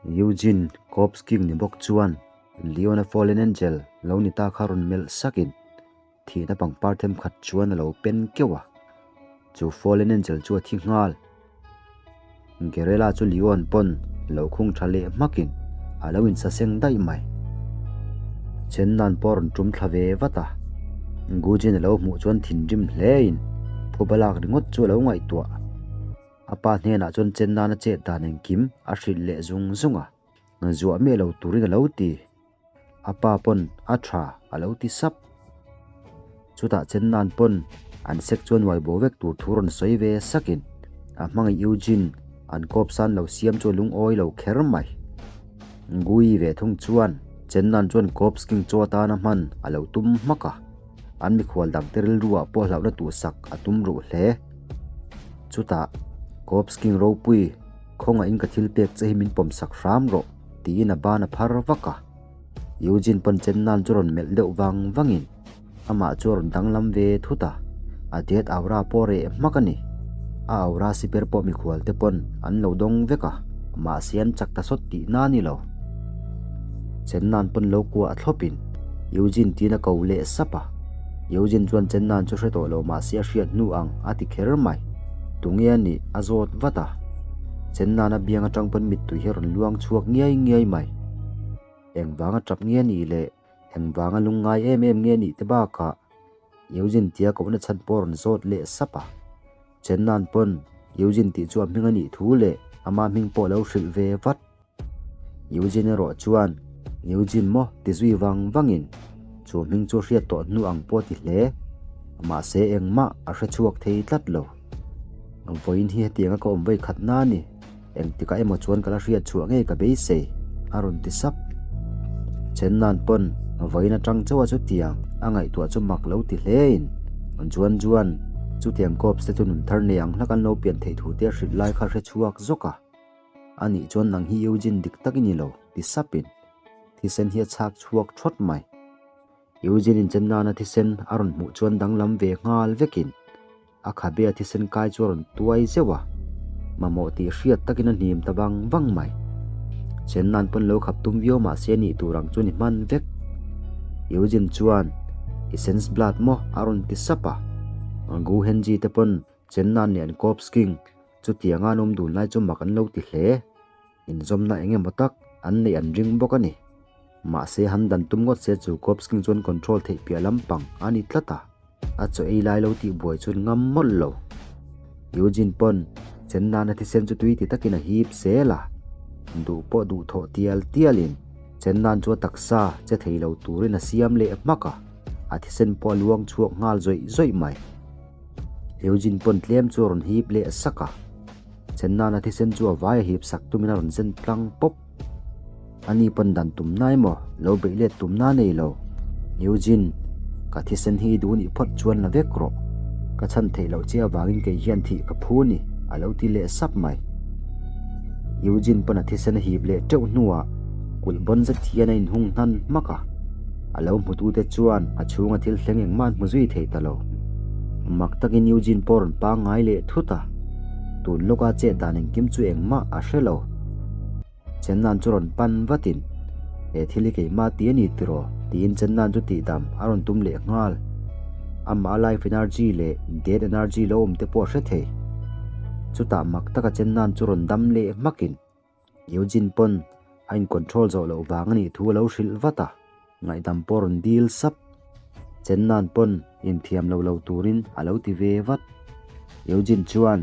Eugene Corpse King ni bawk chuan Leon-a Fallen Angel lo ni ta kha rawn melh sakin thihna pangpar themkhat chuan a lo pen keuh a, chu Fallen Angel chu a thi nghal. Gerela chu Leon pawn lo khung tha leh hmakin a lo insaseng daih mai. Chennan pawh a rawn tum thla ve vat a, Gujin a lo hmuh chuan thinrim hlein phuba lak ringawt chu a lo ngaihtuah. A pa hnenah chuan Chennan a chet dan engkim a hrilh leh zung zung a, zuah miah lo turin a lo ti. A pa pawn a tha a lo ti sap. Chutah Chennan pawn an sek chuan uai bo vek tur thu rawn sawi ve sakin a hmangaih Eugene an kawp san lo siam chu a lungawi lo kher mai. Gui ve thung chuan Chennan chuan kawp sking chaw atana hman a lo tum hmak a, an mikhual dangte rilru ah pawh hlauhna tuhsak a tum ruh hle. Chutah kawp sking ropui khawngaih in ka thil pek che hi min pawmsak hram rawh. Tiin a ban a phar vak a. Eugene pawn chen nan chu rawn melh deuh vang vangin amah chu a rawn danglam ve thut a, a death aura pawh reh hmak a ni. A aura siper pawh mikhual te pawn an lo dawng vek a, mahse an chak ta sawt tih na ni lo. Chen nan pawn lo kuah a thlawpin Eugene tiin a ko leh sap a. Eugene chuan chen nan chu hre tawh lo mahse a hriat hnu ang a ti kher mai. Tunge a nih a zawt vat a. Chennan a biang atang pawn mittui hi a rawn luang chhuak ngiai ngiai mai. Engvanga tap nge nih leh engvanga lungngai em em nge nih te bakah Eugene tia kohna chhan pawh a rawn zawt leh sap a. Chennan pawn Eugene tih chu a hming a nih thu leh ama hming pawh a lo hrilh ve vat. Eugene erawh chuan Eugene maw ti zui vang vangin chu hming chu hriat tawh hnu ang pawh a ti hle. Mahse engmah a hre chhuak thei tlat lo. Vawiin hi hetianga ka awm vei khat na a ni. Engtikah emaw chuan ka la hriat chhuah ngei ka beisei, a rawn ti sap. Chennan pawn vawiin atang chauh a chutiang a ngaihtuah chu mak lo ti hlein Juan Juan chutiang corps te chu nun thar nei ang hlak an lo pian theih thu te a hrilh lai kha hre chhuak zawk a. A nih chuan nang hi Eugene dik tak i ni lo, ti sapin thisen hi a chhak chhuak thawt mai. Eugene in Chennana thisen a rawn hmuh chuan danglam ve nghal vekin a khabe a thisen kai chu a rawn tuai zeuh a, mamawh tih hriat takin a hnim ta vang vang mai. Chennan pawn lo khap tum viau mahse a nih tur ang chu ni hman vek. Eugene chuan, I sense blood maw? a rawn ti sap a. Gu Henji te pawn Chennan leh an corps king chutianga an awm dun lai chu mak an lo ti hle. Inzawmna eng emaw tak an neih an ring bawk a ni. Mahse han dan tum ngawt se chu Corps King chuan control theih piah lampang a ni tlat a, a chaw ei lai lo tih buai chuan ngam mawlh lo. Eugene pawn Chennana thisen chu tui ti takin a hip zel a, duh pawh duh thawh tial tialin Chennan chu a taksa che thei lo turin a siam leh hmak a, a thisen pawh a luang chhuak nghal zawih zawih mai. Eugene pawn tlem chu a rawn hip leh sak a, Chennana thisen chu a vai a hip sak tumin a rawn zen tlang pawp. Ani pawn dan tum na emaw lo beih let tum na nei lo. Eugene, ka thisen hi i duh nih phawt chuan la vek rawh. Ka chhan theih loh che avangin kei hian thih ka phu ni, a lo ti leh sap mai. Eugene pawn a thisen a hip leh teuh hnuah kulh bawn zet hian a inhung hnan hmak a. A lo hmutute chuan a chhunga thil thleng engmah an hmu zui thei ta lo. Mak takin Eugene pawh a rawn pangngai leh thut a. Tun lawka chet dan engkim chu engmah a hre lo. Chennan chu rawn pan vatin, He thil hi keimah ti a ni tiraw? tiin Chennan chu tihdam a rawn tum leh nghal. Amah life energy leh death energy lo awm te pawh a hre thei. Chutah mak taka Chennan chu rawn dam leh hmakin Eugene pawn a in control zawh loh vang a nih thu a lo hrilh vat a, ngaihdam pawh a rawn dil sap. Chennan pawn inthiam lo lo turin a lo ti ve vat. Eugene chuan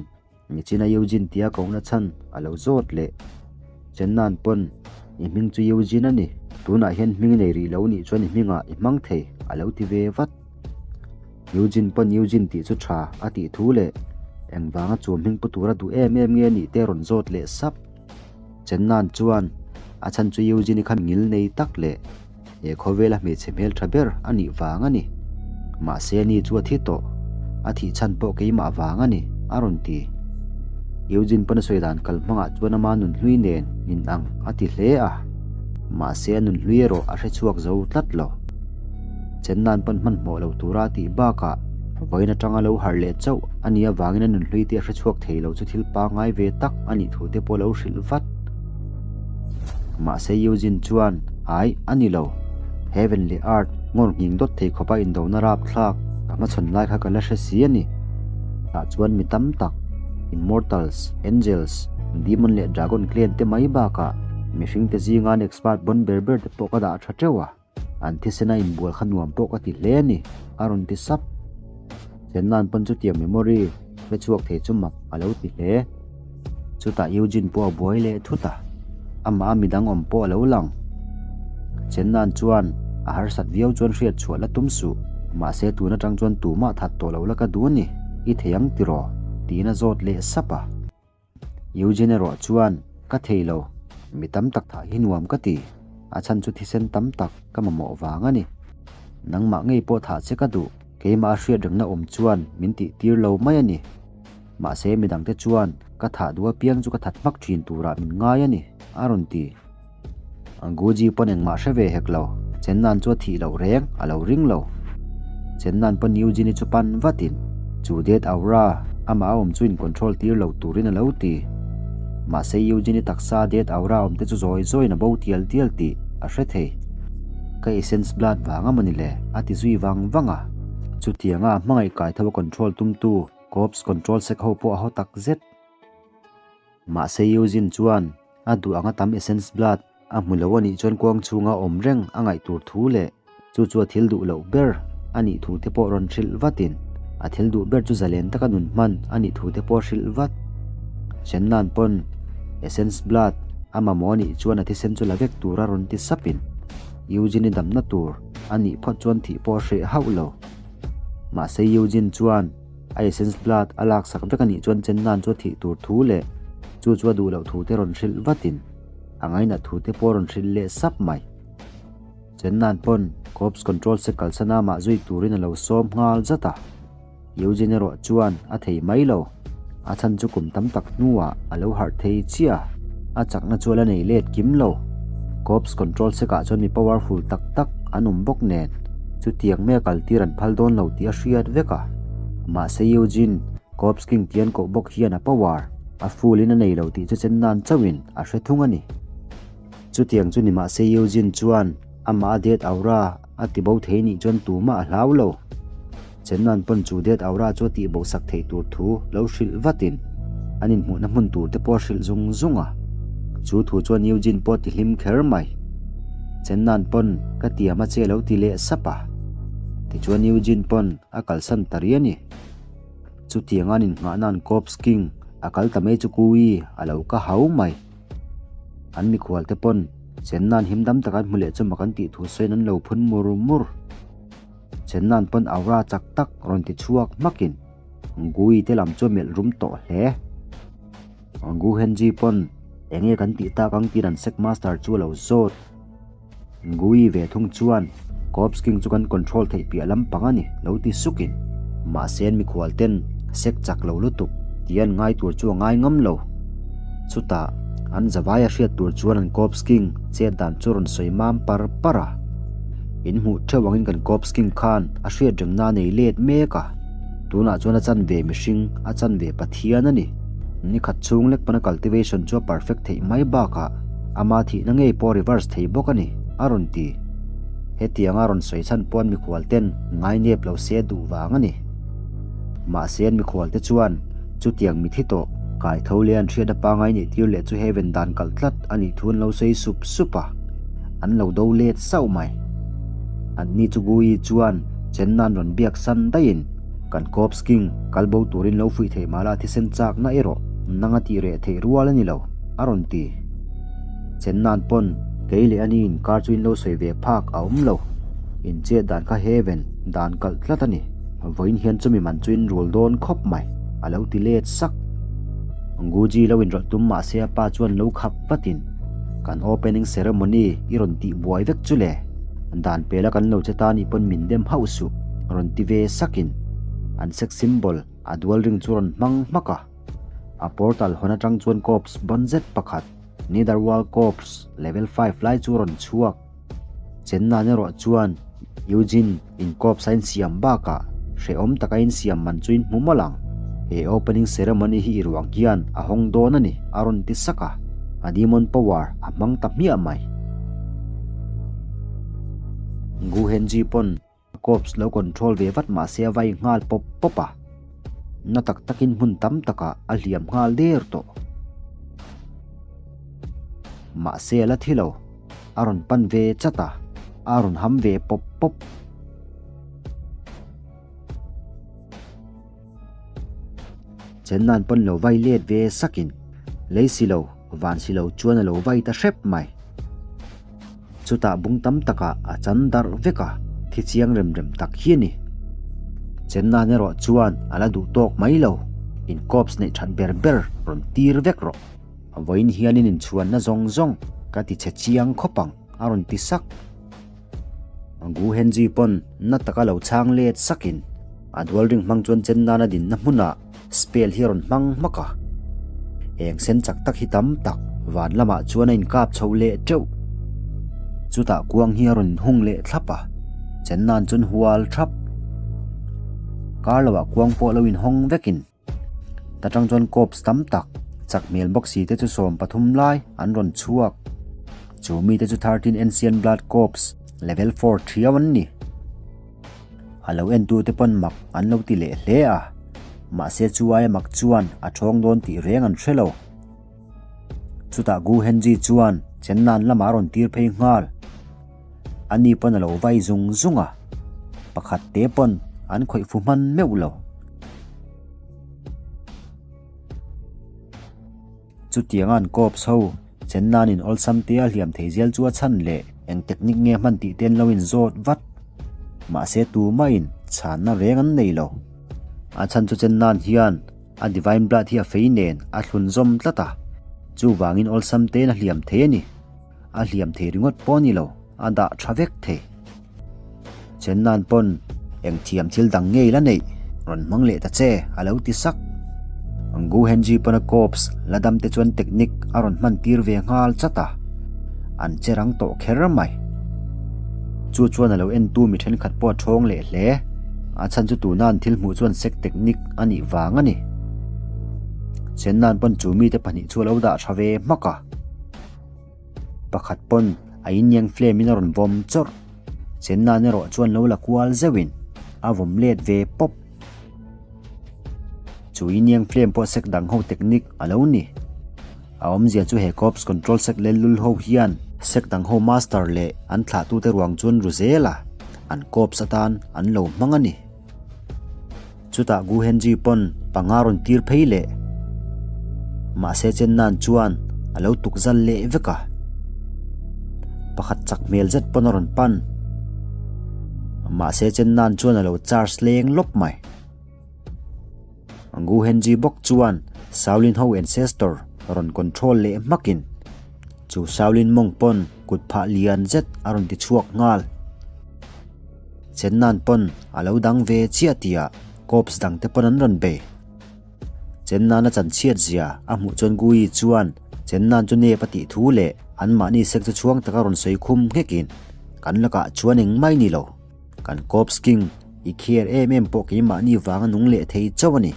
Nichina Eugene tia kohna chhan a lo zawt leh. Chennan pawn i hming chu Eugene a ni, tunah hian hming nei rih lo nih chuan i hmingah i hmang thei a lo ti ve vat. Eugene pawn Eugene tih chu tha a tih thu leh engvanga chu hming pu tura duh em em nge nih te rawn zawt leh sap. Chennan chuan a chhan chu Eugene i kha ngil nei tak leh he khawvela hmeichhe hmel tha ber a nih vang a ni. Mahse ani chu a thi tawh, a thih chhan pawh keimah vang a ni, a rawn ti. Eugene pawn a sawi dan kal hmangah chuan ama nun hlui nen in ang a ti hle a, mahse a nun hlui erawh a hre chhuak zo tlat lo. Chennan pawn hmanhmawh lo tura a tih bakah vawiin atanga lo harh leh chauh a nih avangin a nun hlui te a hre chhuak thei lo chu thil pangngai ve tak a nih thu te pawh a lo hrilh vat. Mahse Eugene chuan, Aih, a ni lo. Heaven leh Earth ngawr nghing dawt thei khawpa indona rapthlak ka hmachhawn lai kha ka la hre si a ni. Tah chuan mi tam tak, Immortals, Angels, Demon leh Dragon clan te mai bakah mihringte zinga an expert bon ber ber te pawh ka dah tha teuh a. An thisen a inbual kha nuam pawh ka ti hle a ni, a rawn ti sap. Chenna'n pawn chutiang memory hre chhuak thei chu mak a lo ti hle. Chutah Eugene pawh a buai leh thut a, amah a midang awm pawh a lo lang. Chenna'n chuan a harsat viau chuan hriat chhuah la tum suh, mahse tun atang chuan tumah that tawh lo la ka duh a ni, i thei ang tiraw? tiin a zawt leh sap a. Eugene erawh chuan, Ka thei lo, mi tam tak thah hi nuam ka ti, a chhan chu thisen tam tak ka mamawh vang a ni. Nangmah ngei pawh thah che ka duh, keimah a hriat rengna awm chuan min tih tir lo mai a ni. Mahse midangte chuan ka thah duh apiang chu ka that hmak thin turah min ngai a ni, a rawn ti. Guji pawn engmah hre ve hek lo, Chennan chu a thih loh reng a lo ring lo. Chennan pawn Eugene-i chu pan vatin, Chu det aura, amah a awm chu in control tir lo turin a lo ti. Mahse Eugene-i taksa det aura awm te chu zawi zawiin a bo tial tial tih a hre thei. Ka essence blood vang a mawni le, a ti zui vang vang a. Chutianga a hmangaih kai tho a control tumtu Corps Control Sec ho pawh a haw tak zet. Mahse Eugene chuan a duh anga tam essence blood a hmu lo a nih chuan kuang chhunga awm reng a ngaih tur thu leh chu chu a thil duh loh ber a nih thu te pawh rawn hrilh vatin a thil duh ber chu zalen taka nun hman a nih thu te pawh hrilh vat. Chennan pawn essence blood a mamawh a nih chuan a thisen chu la vek tura rawn ti sapin Eugene-i damna tur a nih phawt chuan thih pawh a hreh hauh lo. Mahse Eugene chuan A essence blood a laksak vek a nih chuan Chennan chu a thih tur thu leh chu chu a duh loh thu te rawn hrilh vatin a ngainat thu te pawh rawn hrilh leh sap mai. Chennan pawn Corps Control se kalsan a mah zui turin a lo sawm nghal zat a. Eugene erawh chuan a thei mai lo. A chhan chu kum tam tak hnuah a lo harh thei chiah a, a chakna chu a la nei let kim lo. Corps Control Sec-ah chuan mi powerful tak tak an awm bawk nen, chutiang mai a kaltir an phal dawn lo tih a hriat vek a. Mahse Eugene, Corps King tih an koh bawk hian a power a full in a nei lo tih chu chen nan chauhin a hre thung a ni. Chutiang chu ni mahse Eugene chuan amah a det aura a ti bo thei nih chuan tumah a hlau lo. Chennan pawn chu det aura chu a tih bo sak theih tur thu lo hrilh vatin an inhmuhna hmun tur te pawh a hrilh zung zung a. Chu thu chuan Eugene pawh a ti hlim kher mai. Chennan pawn ka tiam a che lo ti leh sap a. Tichuan Eugene pawn a kalsan ta ri a ni. Chutiang an inngahna an Corps King a kal ta mai chu Kui a lo ka hau mai. An mikhual te pawn Chennan him dam taka an hmu leh chu mak an tih thu sawiin an lo phun mur mur. Chennan pawn aura chak tak rawn ti chhuak hmakin Gui te lam chu a melh rum tawh hle. Gu Henji pawn enge kan tih tak ang tiin an sec master chu a lo zawt. Gui ve thung chuan Corps King chu kan control theih piah lampang a ni lo ti sukin mahse an mikhual ten sek chak lo lutuk tih an ngai tur chu a ngai ngam lo. Chutah an zavai a hriat tur chuan an Corps King chet dan chu rawn sawi mam par par a. In hmuh theuh angin kan Corps King khan a hriat rengna a nei let mek a, tunah chuan a chanve mihring a chanve Pathian a ni. Nikhat chhung lek pawn a cultivation chu a perfect theih mai bakah ama thihna ngei pawh reverse thei bawk a ni, a rawn ti. Hetianga rawn sawi chhan pawh an mikhual ten ngai nep lo se duh vang a ni. Mahse an mikhual te chuan chutiang mithi tawh kai tho leh an hriat a pangai nih tir leh chu heaven dan kalh tlat a nih thu an lo sawi sup sup a, an lo do let sauh mai. Anni chu Gui chuan chenna an rawn biak san daihin kan Corps King kal bo turin lo fuih theih mahla thisen chakna erawh nang a tih reh theih rual a ni lo, a rawn ti. Chenna'n pawn kei leh ani inkar chu in lo sawi ve phak a awm lo. In chet dan kha heaven dan kalh tlat a ni. Vawiin hian chumi man chu in rul dawn khawp mai, a lo ti let sak. Guji lo inrawlh tum mahse a pa chuan lo khap vatin, Kan opening ceremony i rawn tih buai vek chu le, dan pela kan lo che ta nih pawn min dem hauh suh, rawn ti ve sakin an sex symbol a dual ring chu rawn hmang hmak a. A portal hawn atang chuan corps bon zet pakhat, Netherworld Corps level 5 lai chu rawn chhuak. Chennan erawh chuan Eugene in corps a insiam bakah hrehawm taka insiam man chu in hmu mawlh ang. He opening ceremony hi i ruang hian a hawng dawn a ni, a rawn ti sak a. A demon power a hmang ta hmiah mai. Gu Henji pawn a corpse lo control ve vat mahse a vai nghal pawp pawp a. Na tak takin hmun tam takah a hliam nghal der tawh. Mahse a la thi lo. A rawn pan ve chat a, a rawn ham ve pawp pawp. Chennan pawn lo vai let ve sakin lei si lo, van si lo chuan a lo vai ta hrep mai. Chutah bung tam takah a chan darh vek a, thi chiang rem rem tak hi a ni. Chennan erawh chuan a la duh tawk mai lo, in corps neih that ber ber rawn tir vek rawh. Vawiin hianin inchhuanna zawng zawng ka ti chhe chiang khawp ang a rawn ti sak. Gu Henji pawn na taka lo chhang let sakin a dual ring hmang chuan chen nana dinna hmunah spell hi a rawn hmang hmak a. Eng sen chak tak hi tam tak van lamah chuan a inkap chho leh teuh. Chutah kuang hi a rawn inhung leh thlap a, chen nan chuan hual thap. Kar loah kuang pawh lo inhawng vekin. Ta tang chuan corps tam tak chak hmel bawk si te chu 13 lai an rawn chhuak. Chu mi te chu 13 Ancient Blood Corps level 4 thiau an ni. A lo en tu te pawn mak an lo ti leh hle a, mahse chu aia mak chuan a thawng dawn tih reng an hre lo. Chutah Gu Henji chuan Chennan lamah a rawn tir phei nghal. Ani pawn a lo vai zung zung a, pakhat te pawn an khawih fu hman meuh lo. Chutianga an corps ho Chennanin awlsam te a hliam thei zel chu a chhan leh eng technique nge hman tih te an lo inzawt vat. Mahse tumahin chhanna reng an nei lo. A chhan chu Chennan hian a Divine Blood hi a fei nen a thlun zawm tlat a, chuvangin awlsam tein a hliam thei a ni. A hliam thei ringawt pawh a ni lo, a dah tha vek thei. Chennan pawn eng thiam thil dang ngei la neih rawn hmang leh ta che a lo ti sak. Gu Henji pawn a corps la dam te chuan technique a rawn hman tir ve nghal chat a, an che rang tawh kher mai. Chu chuan a lo entu mi thenkhat pawh a thawng leh hle, a chhan chu tuna an thil hmuh chuan sek technique a nih vang a ni. Chennan pawn chu mite pahnih chu a lo dah tha ve hmak a. Pakhat pawn a yin-yang flame in a rawn vawm chawrh. Chennan erawh chuan lo la kual zeuhin a vawm let ve pawp. Chu yin-yang flame pawh sek dang ho technique a lo ni. A awmzia chu he Corps Control Sek Lellul ho hian sek dang ho master leh an thlahtute ruang chuan ru zel a, an corps atan an lo hmang a ni. Chutah Gu Henji pawn panga rawn tir phei leh. Mahse Chennan chuan a lo tuk zal leh vek a. Pakhat chak hmel zet pawn a rawn pan. Mahse Chennan chuan a lo charge leng lawp mai. Gu Henji bawk chuan Shaolin ho ancestor rawn control leh hmakin chu Shaolin monk pawn kut phah lian zet a rawn ti chhuak nghal. Chennan pawn a lo dang ve chiah tihah corps dang te pawn an rawn bei. Chennan a chan chhiat zia a hmuh chuan Gui chuan Chennan chu nep a tih thu leh anmahni sek chu chhuang taka rawn sawi khum nghekin kan lakah chuan engmai ni lo. Kan corps king i kher em em pawh keimahni vanga nung leh thei chauh a ni.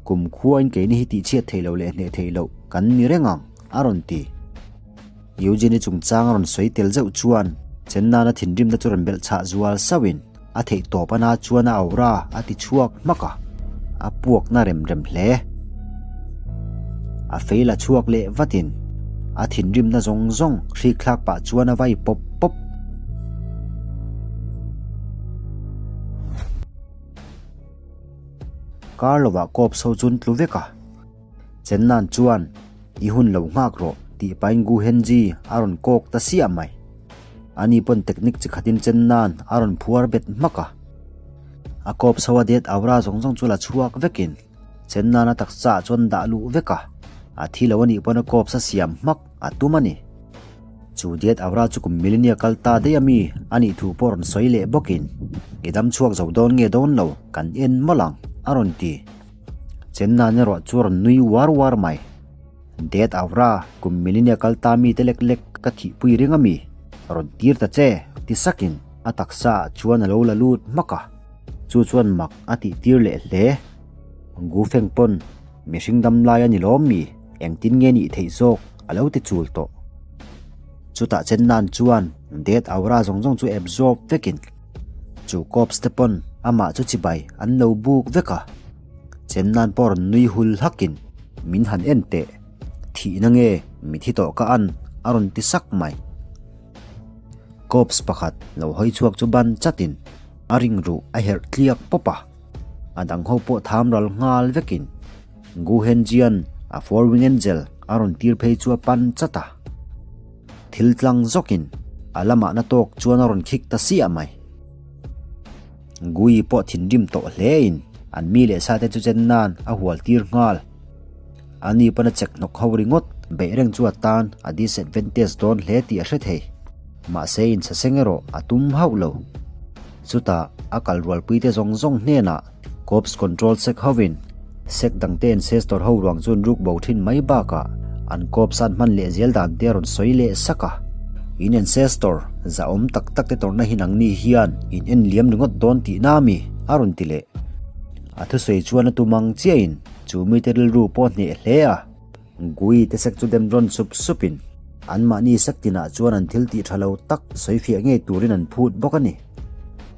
Kum khuain keini hi tihchhiat theih loh leh hneh theih loh kan ni reng ang a rawn ti. Eugene-i chungchang a rawn sawi tel zeuh chuan Chennana thinrimna chu rawn belh chhah zual sauhin a theih tawp ana chuan a aura a ti chhuak hmak a, a puakna rem rem hle. A fei la chhuak leh vatin a thinrimna zawng zawng hrik thlak pah chuan a vai pawp pawp. Kar lovah corps ho chu an tlu vek a. Chennan chuan, I hun lo nghak rawh, tih pahin Gu Henji a rawn kawk ta siah mai. Ani pawn technique chi khatin Chennan a rawn phuar bet hmak a. A kawp chho a det aura zawng zawng chu la chhuak vekin Chennan a taksa ah chuan dah luh vek a, a thi lo anih pawn a kawp sa siam hmak a tum a ni. Chu det aura chu kum milenia kal ta daih ami anih thu pawh rawn sawi leh bawkin, I dam chhuak zo dawn nge dawn lo kan en mawlh ang, a rawn ti. Chennan erawh chu a rawn nui uar uar mai. Death Aura, kum milenia kal ta mite lek lek ka thihpui ring a mi? Rawn tir ta che, ti sakin a taksa ah chuan a lo la lut hmak a. Chu chuan mak a tih tir leh hle. Gu Feng pawn mihring dam lai a ni lawm mi? Engtin nge nih theih zawk? A lo ti chul tawh. Chutah Chennan chuan Death Aura zawng zawng chu absorb vekin chu corpse te pawn amah chu chibai an lo buk vek a. Chennan pawh rawn nui hul hakin min han en teh, thihna nge mithi tawh ka an a rawn ti sak mai. Corpse pakhat lo hawi chhuak chu ban chatin a ring ruh a herh tliak pawp a, a dang ho pawh tham ral nghal vekin Gu Henjian a Four Wing Angel a rawn tir phei chu a pan chat a. Thil tlang zawkin a lamah na tawk chuan a rawn khik ta siah mai. Gui pawh thinrim tawh hlein an mi leh sa te chu chen nan a hual tir nghal. Ani pawn a chek hnawk ho ringawt beih reng chu a tan a disadvantage dawn hle tih a hre thei. Mahse inchhaseng erawh a tum hauh lo. Chutah a kal rualpuite zawng zawng hnenah Corps Control sek hovin sek dangte ancestor ho ruang chu an ruk bo thin mai bakah an corps an hman leh zel dan te a rawn sawi leh sak a. In ancestor zahawm tak tak te tawrhna hi nangni hian in en liam ringawt dawn tihna a mi? a rawn ti leh. A thusawi chuan a tum ang chiahin chu mite rilru pawh a hneh hle a. Gui te sek chu dem rawn sup supin anmahni sek tinah chuan an thil tih tha lo tak sawifiah ngei turin an phut bawk a ni.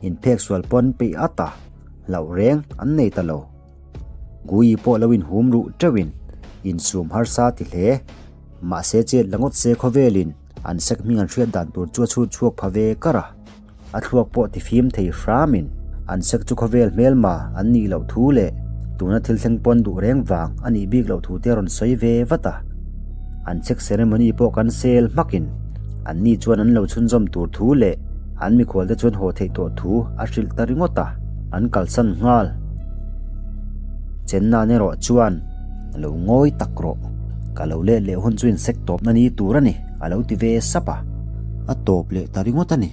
Inphek sual pawh an peih at a, hlauh reng an nei ta lo. Gui pawh lo inhum ruh teuhin insum harsa ti hle. Mahse chet la ngawt se khawvelin an sek hming an hriat dan tur chu a chhut chhuak pha ve kar a. A thluak pawh tifim thei hramin an sek chu khawvel hmelma an nih loh thu leh tuna thil thleng pawn duh reng vang a nih bik loh thu te a rawn sawi ve vat a. An sek ceremony pawh kan sel hmakin anni chuan an lo chhunzawm tur thu leh an mikhual te chuan haw theih tawh thu a hrilh ta ringawt a, an kalsan nghal. Chennan erawh chuan lo ngawi tak rawh, ka lo let leh hun chu insek tawpna ni tur a ni, a lo ti ve sap a, a tawp leh ta ringawt a ni.